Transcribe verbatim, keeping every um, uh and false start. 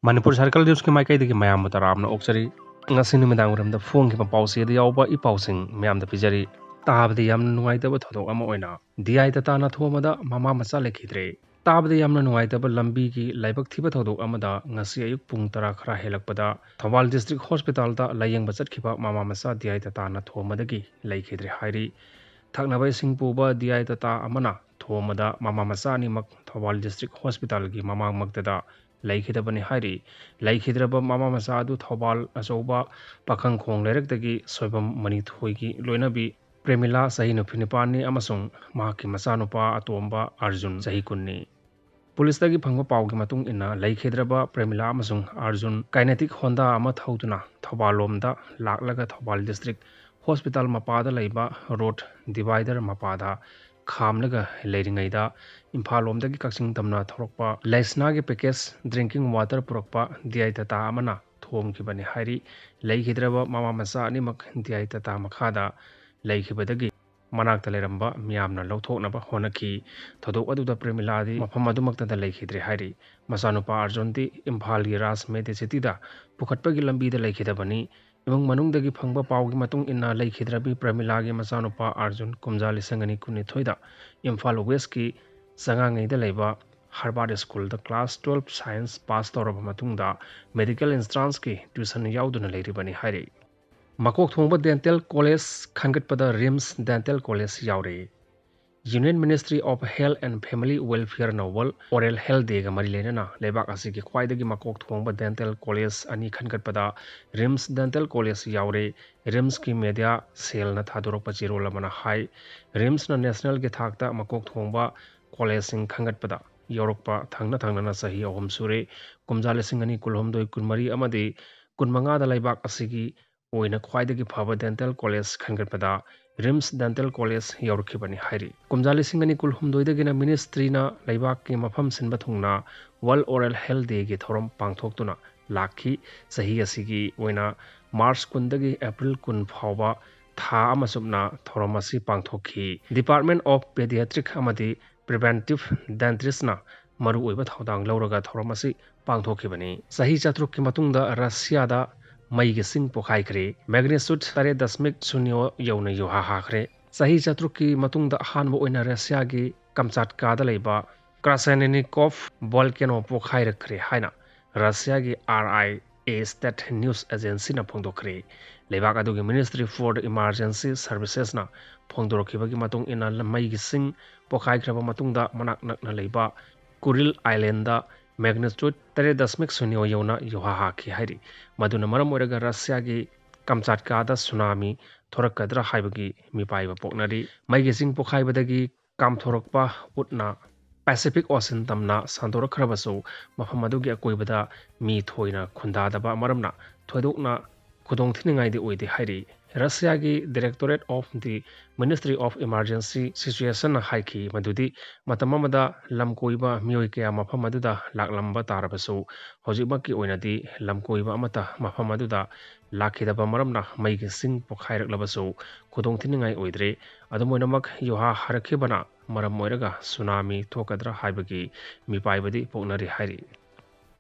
Manipur circle ꯅ꯭ꯌꯨꯁꯀꯤ ꯃꯥꯏꯀꯩꯗꯒꯤ ꯃꯌꯥꯝꯕꯨ ꯇꯔꯥꯝꯅ ꯑꯣꯛꯆꯔꯤ꯫ ꯉꯁꯤ ꯅꯨꯃꯤꯗꯥꯡ ꯋꯥꯏꯔꯝꯗ ꯐꯣꯡꯈꯤꯕ ꯄꯥꯎꯆꯦꯗ ꯌꯥꯎꯕ ꯏ ꯄꯥꯎꯁꯤꯡ ꯃꯌꯥꯝꯗ ꯄꯤꯖꯔꯤ꯫ ꯇꯥꯕꯗ ꯌꯥꯝꯅ ꯅꯨꯡꯉꯥꯏꯇꯕ ꯊꯧꯗꯣꯛ ꯑꯃ ꯑꯣꯏꯅ ꯗꯤ ꯑꯥꯏ ꯇꯥꯇꯥꯅ ꯊꯣꯝꯕꯗ ꯃꯃꯥ ꯃꯆꯥ ꯂꯩꯈꯤꯗ꯭ꯔꯦ꯫ ꯇꯥꯕꯗ ꯌꯥꯝꯅ ꯅꯨꯡꯉꯥꯏꯇꯕ ꯂꯝꯕꯤꯒꯤ ꯂꯥꯏꯕꯛ ꯊꯤꯕ ꯊꯧꯗꯣꯛ ꯑꯃꯗ ꯉꯁꯤ ꯑꯌꯨꯛ ꯄꯨꯡ ꯇꯔꯥ ꯈꯔ ꯍꯦꯜꯂꯛꯄꯗ ꯊꯧꯕꯥꯜ ꯗꯤꯁꯇ꯭ꯔꯤꯛ ꯍꯣꯁꯄꯤꯇꯥꯜꯗ ꯂꯥꯌꯦꯡꯕ ꯆꯠꯈꯤꯕ ꯃꯃꯥ ꯃꯆꯥ ꯗꯤ ꯑꯥꯏ ꯇꯥꯇꯥꯅ ꯊꯣꯝꯕꯗꯒꯤ ꯂꯩꯈꯤꯗ꯭ꯔꯦ ꯍꯥꯏꯔꯤ꯫ ꯊꯛꯅꯕ ꯏꯁꯤꯡ ꯄꯨꯕ ꯗꯤ ꯑꯥꯏ ꯇꯥꯇꯥ ꯑꯃꯅ ꯊꯣꯝꯕꯗ ꯃꯃꯥ ꯃꯆꯥ ꯑꯅꯤꯃꯛ ꯊꯧꯕꯥꯜ ꯗꯤꯁꯇ꯭ꯔꯤꯛ ꯍꯣꯁꯄꯤꯇꯥꯜꯒꯤ ꯃꯃꯥꯡꯃꯛꯇꯗ ꯂꯩꯈꯤꯗꯕꯅꯤ ꯍꯥꯏꯔꯤ꯫ ꯂꯩꯈꯤꯗ꯭ꯔꯕ ꯃꯃꯥ ꯃꯆꯥ ꯑꯗꯨ ꯊꯧꯕꯥꯜ ꯑꯆꯧꯕ ꯄꯥꯈꯪꯈꯣꯡ ꯂꯩꯔꯛꯇꯒꯤ ꯁꯣꯏꯕꯝ ꯃꯅꯤꯊꯣꯏꯒꯤ ꯂꯣꯏꯅꯕꯤ ꯄ꯭ꯔꯦꯃꯤꯂꯥ ꯆꯍꯤ ꯅꯤꯐꯨ ꯅꯤꯄꯥꯟꯅꯤ ꯑꯃꯁꯨꯡ ꯃꯍꯥꯛꯀꯤ ꯃꯆꯥꯅꯨꯄꯥ ꯑꯇꯣꯝꯕ ꯑꯥꯔꯖꯨꯟ ꯆꯍꯤ ꯀꯨꯟꯅꯤ꯫ ꯄꯨꯂꯤꯁꯇꯒꯤ ꯐꯪꯕ ꯄꯥꯎꯒꯤ ꯃꯇꯨꯡ ꯏꯟꯅ, ꯂꯩꯈꯤꯗ꯭ꯔꯕ ꯄ꯭ꯔꯦꯃꯤꯂꯥ ꯑꯃꯁꯨꯡ ꯑꯥꯔꯖꯨꯟ ꯀꯥꯏꯅꯦꯇꯤꯛ ꯍꯣꯟꯗꯥ ꯑꯃ ꯊꯧꯗꯨꯅ ꯊꯧꯕꯥꯜ ꯂꯣꯝꯗ ꯂꯥꯛꯂꯒ ꯊꯧꯕꯥꯜ ꯗꯤꯁꯇ꯭ꯔꯤꯛ ꯍꯣꯁꯄꯤꯇꯥꯜ ꯃꯄꯥꯗ ꯂꯩꯕ ꯔꯣꯗ ꯗꯤꯚꯥꯏꯗꯔ ꯃꯄꯥꯗ ꯈꯥꯝꯂꯒ ꯂꯩꯔꯤꯉꯩꯗ, ꯏꯝꯐꯥꯜ ꯂꯣꯝꯗꯒꯤ ꯀꯛꯆꯤꯡ ꯇꯝꯅ ꯊꯧꯔꯛꯄ ꯂꯩꯁꯅꯥꯒꯤ ꯄꯦꯀꯦꯖ ꯗ꯭ꯔꯤꯡꯀꯤꯡ ꯋꯥꯇꯔ ꯄꯨꯔꯛꯄ ꯗꯤ ꯑꯥꯏ ꯇꯥꯇꯥ ꯑꯃꯅ ꯊꯣꯝꯈꯤꯕꯅꯤ ꯍꯥꯏꯔꯤ꯫ ꯂꯩꯈꯤꯗ꯭ꯔꯕ ꯃꯃꯥ ꯃꯆꯥ ꯑꯅꯤꯃꯛ ꯗꯤ ꯑꯥꯏ ꯇꯥꯇꯥ ꯃꯈꯥꯗ ꯂꯩꯈꯤꯕꯗꯒꯤ ꯃꯅꯥꯛꯇ ꯂꯩꯔꯝꯕ ꯃꯤꯌꯥꯝꯅ ꯂꯧꯊꯣꯛꯅꯕ ꯍꯣꯠꯅꯈꯤ꯫ ꯊꯧꯗꯣꯛ ꯑꯗꯨꯗ ꯄ꯭ꯔꯦꯃꯤꯂꯥꯗꯤ ꯃꯐꯝ ꯑꯗꯨꯃꯛꯇꯗ ꯂꯩꯈꯤꯗ꯭ꯔꯦ ꯍꯥꯏꯔꯤ꯫ ꯃꯆꯥꯅꯨꯄꯥ ꯑꯥꯔꯖꯨꯟꯗꯤ ꯏꯝꯐꯥꯜꯒꯤ ꯔꯥꯖ ꯃꯦꯗꯤꯁꯤꯇꯤꯗ ꯄꯨꯈꯠꯄꯒꯤ ꯂꯝꯕꯤꯗ ꯂꯩꯈꯤꯗꯕꯅꯤ꯫ ꯏꯃꯨꯡ ꯃꯅꯨꯡꯗꯒꯤ ꯐꯪꯕ ꯄꯥꯎꯒꯤ ꯃꯇꯨꯡ ꯏꯟꯅ, ꯂꯩꯈꯤꯗ꯭ꯔꯕꯤ ꯄ꯭ꯔꯦꯃꯤꯂꯥꯒꯤ ꯃꯆꯥꯅꯨꯄꯥ ꯑꯥꯔꯖꯨꯟ ꯀꯨꯝꯖꯥ ꯂꯤꯁꯤꯡ ꯑꯅꯤ ꯀꯨꯟꯅꯤꯊꯣꯏꯗ ꯏꯝꯐꯥꯜ ꯋꯦꯁꯀꯤ ꯆꯉꯥꯉꯩꯗ ꯂꯩꯕ ꯍꯔꯕꯥꯔꯠ ꯁ꯭ꯀꯨꯜꯗ ꯀ꯭ꯂꯥꯁ ꯇꯨꯋꯦꯜꯐ ꯁꯥꯏꯟꯁ ꯄꯥꯁ ꯇꯧꯔꯕ ꯃꯇꯨꯡꯗ ꯃꯦꯗꯤꯀꯦꯜ ꯏꯟꯁꯇ꯭ꯔꯥꯟꯁꯀꯤ ꯇ꯭ꯌꯨꯁꯟ ꯌꯥꯎꯗꯨꯅ ꯂꯩꯔꯤꯕꯅꯤ ꯍꯥꯏꯔꯤ꯫ ꯃꯀꯣꯛ ꯊꯣꯡꯕ ꯗꯦꯟꯇꯦꯜ ꯀꯣꯂꯦꯖ ꯈꯟꯒꯠꯄꯗ ꯔꯤꯝꯁ ꯗꯦꯟꯇꯦꯜ ꯀꯣꯂꯦꯖ ꯌꯥꯎꯔꯤ꯫ Union Ministry of Health and Family Welfare ꯅ World Oral Health Day ꯒ ꯃꯔꯤ ꯂꯩꯅꯅ ꯂꯩꯕꯥꯛ ꯑꯁꯤꯒꯤ ꯈ꯭ꯋꯥꯏꯗꯒꯤ ꯃꯀꯣꯛ ꯊꯣꯡꯕ ꯗꯦꯟꯇꯦꯜ ꯀꯣꯂꯦꯖ ꯑꯅꯤ ꯈꯟꯒꯠꯄꯗ ꯔꯤꯝꯁ ꯗꯦꯟꯇꯦꯜ ꯀꯣꯂꯦꯖ ꯌꯥꯎꯔꯦ꯫ ꯔꯤꯝꯁꯀꯤ ꯃꯦꯗꯤꯌꯥ ꯁꯦꯜꯅ ꯊꯥꯗꯣꯔꯛꯄ ꯆꯦꯔꯣꯜ ꯑꯃꯅ ꯍꯥꯏ, ꯔꯤꯝꯁꯅ ꯅꯦꯁꯅꯦꯜꯒꯤ ꯊꯥꯛꯇ ꯃꯀꯣꯛ ꯊꯣꯡꯕ ꯀꯣꯂꯦꯖꯁꯤꯡ ꯈꯟꯒꯠꯄꯗ ꯌꯥꯎꯔꯛꯄ ꯊꯪꯅ ꯊꯪꯅꯅ ꯆꯍꯤ ꯑꯍꯨꯝ ꯁꯨꯔꯦ꯫ ꯀꯨꯝꯖꯥ ꯂꯤꯁꯤꯡ ꯑꯅꯤ ꯀꯨꯟꯍꯨꯝꯗꯣꯏ, ꯀꯨꯟꯃꯔꯤ ꯑꯃꯗꯤ ꯀꯨꯟꯃꯉꯥꯗ ꯂꯩꯕꯥꯛ ꯑꯁꯤꯒꯤ ꯑꯣꯏꯅ ꯈ꯭ꯋꯥꯏꯗꯒꯤ ꯐꯕ ꯗꯦꯟꯇꯦꯜ ꯀꯣꯂꯦꯖ ꯈꯟꯒꯠꯄꯗ ꯔꯤꯝꯁ ꯗꯦꯟꯇꯦꯜ ꯀꯣꯂꯦꯖ ꯌꯥꯎꯔꯛꯈꯤꯕꯅꯤ ꯍꯥꯏꯔꯤ꯫ ꯀꯨꯝꯖꯥ ꯂꯤꯁꯤꯡ ꯑꯅꯤ ꯀꯨꯟꯍꯨꯝꯗꯣꯏꯗꯒꯤꯅ ꯃꯤꯅꯤꯁꯇ꯭ꯔꯤꯅ ꯂꯩꯕꯥꯛꯀꯤ ꯃꯐꯝ ꯁꯤꯟꯕ ꯊꯨꯡꯅ World Oral Health Day ꯒꯤ ꯊꯧꯔꯝ ꯄꯥꯡꯊꯣꯛꯇꯨꯅ ꯂꯥꯛꯈꯤ꯫ ꯆꯍꯤ ꯑꯁꯤꯒꯤ ꯑꯣꯏꯅ ꯃꯥꯔꯆ ꯀꯨꯟꯗꯒꯤ ꯑꯦꯄ꯭ꯔꯤꯜ ꯀꯨꯟ ꯐꯥꯎꯕ ꯊꯥ ꯑꯃ ꯆꯨꯞꯅ ꯊꯧꯔꯝ ꯑꯁꯤ ꯄꯥꯡꯊꯣꯛꯈꯤ꯫ Department of Pediatric ꯑꯃꯗꯤ Preventive Dentistry ꯅ ꯃꯔꯨꯑꯣꯏꯕ ꯊꯧꯗꯥꯡ ꯂꯧꯔꯒ ꯊꯧꯔꯝ ꯑꯁꯤ ꯄꯥꯡꯊꯣꯛꯈꯤꯕꯅꯤ꯫ ꯆꯍꯤ ꯆꯥꯇ꯭ꯔꯨꯛꯀꯤ ꯃꯇꯨꯡꯗ ꯔꯁꯤꯌꯥꯗ ꯃꯩꯒꯤ ꯆꯤꯡ ꯄꯣꯈꯥꯏꯈ꯭ꯔꯦ꯫ Magnitude ꯇꯔꯦꯠ ꯗꯁꯃꯤꯛ ꯁꯨꯟꯌꯣ ꯌꯧꯅ ꯌꯨꯍꯥ ꯍꯥꯈ꯭ꯔꯦ꯫ ꯆꯍꯤ ꯆꯥꯇ꯭ꯔꯨꯛꯀꯤ ꯃꯇꯨꯡꯗ ꯑꯍꯥꯟꯕ ꯑꯣꯏꯅ ꯔꯁꯤꯌꯥꯒꯤ ꯀꯝꯆꯥꯠꯀꯥꯗ ꯂꯩꯕ Krashenikov volcano ꯄꯣꯈꯥꯏꯔꯛꯈ꯭ꯔꯦ ꯍꯥꯏꯅ ꯔꯁꯤꯌꯥꯒꯤ R I A State News Agencyꯅ ꯐꯣꯡꯗꯣꯛꯈ꯭ꯔꯦ꯫ ꯂꯩꯕꯥꯛ ꯑꯗꯨꯒꯤ Ministry for Emergency Servicesꯅ ꯐꯣꯡꯗꯣꯔꯛꯈꯤꯕꯒꯤ ꯃꯇꯨꯡ ꯏꯟꯅ, ꯃꯩꯒꯤ ꯆꯤꯡ ꯄꯣꯈꯥꯏꯈ꯭ꯔꯕ ꯃꯇꯨꯡꯗ ꯃꯅꯥꯛ ꯅꯛꯅ ꯂꯩꯕ Kuril Islandꯗ magnitude ꯇꯔꯦꯠ ꯗꯁꯃꯤꯛ ꯁꯨꯟꯌꯣ ꯌꯧꯅ ꯌꯨꯍꯥ ꯍꯥꯈꯤ ꯍꯥꯏꯔꯤ꯫ ꯃꯗꯨꯅ ꯃꯔꯝ ꯑꯣꯏꯔꯒ ꯔꯁꯤꯌꯥꯒꯤ ꯀꯝꯆꯥꯠꯀꯥꯗ ꯁꯨꯅꯥꯃꯤ ꯊꯣꯔꯛꯀꯗ꯭ꯔꯥ ꯍꯥꯏꯕꯒꯤ ꯃꯤꯄꯥꯏꯕ ꯄꯣꯛꯅꯔꯤ꯫ ꯃꯩꯒꯤ ꯆꯤꯡ ꯄꯣꯈꯥꯏꯕꯗꯒꯤ ꯀꯥꯝꯊꯣꯔꯛꯄ ꯎꯠꯅ Pacific Ocean ꯇꯝꯅ ꯁꯟꯗꯣꯔꯛꯈ꯭ꯔꯕꯁꯨ, ꯃꯐꯝ ꯑꯗꯨꯒꯤ ꯑꯀꯣꯏꯕꯗ ꯃꯤ ꯊꯣꯏꯅ ꯈꯨꯟꯗꯥꯗꯕ ꯃꯔꯝꯅ ꯊꯣꯏꯗꯣꯛꯅ ꯈꯨꯗꯣꯡꯊꯤꯅꯤꯡꯉꯥꯏꯗꯤ ꯑꯣꯏꯗꯦ ꯍꯥꯏꯔꯤ꯫ ꯔꯁꯤꯌꯥꯒꯤ Directorate of the Ministry of Emergency Situationꯅ ꯍꯥꯏꯈꯤ ꯃꯗꯨꯗꯤ ꯃꯇꯝ ꯑꯃꯗ ꯂꯝꯀꯣꯏꯕ ꯃꯤꯑꯣꯏ ꯀꯌꯥ ꯃꯐꯝ ꯑꯗꯨꯗ ꯂꯥꯛꯂꯝꯕ ꯇꯥꯔꯕꯁꯨ, ꯍꯧꯖꯤꯛꯃꯛꯀꯤ ꯑꯣꯏꯅꯗꯤ ꯂꯝꯀꯣꯏꯕ ꯑꯃꯠꯇ ꯃꯐꯝ ꯑꯗꯨꯗ ꯂꯥꯛꯈꯤꯗꯕ ꯃꯔꯝꯅ ꯃꯩꯒꯤ ꯆꯤꯡ ꯄꯣꯈꯥꯏꯔꯛꯂꯕꯁꯨ ꯈꯨꯗꯣꯡꯊꯤꯅꯤꯡꯉꯥꯏ ꯑꯣꯏꯗ꯭ꯔꯦ꯫ ꯑꯗꯨꯝ ꯑꯣꯏꯅꯃꯛ, ꯌꯨꯍꯥ ꯍꯥꯏꯔꯛꯈꯤꯕꯅ ꯃꯔꯝ ꯑꯣꯏꯔꯒ ꯁꯨꯅꯥꯃꯤ ꯊꯣꯛꯀꯗ꯭ꯔꯥ ꯍꯥꯏꯕꯒꯤ ꯃꯤꯄꯥꯏꯕꯗꯤ ꯄꯣꯛꯅꯔꯤ ꯍꯥꯏꯔꯤ꯫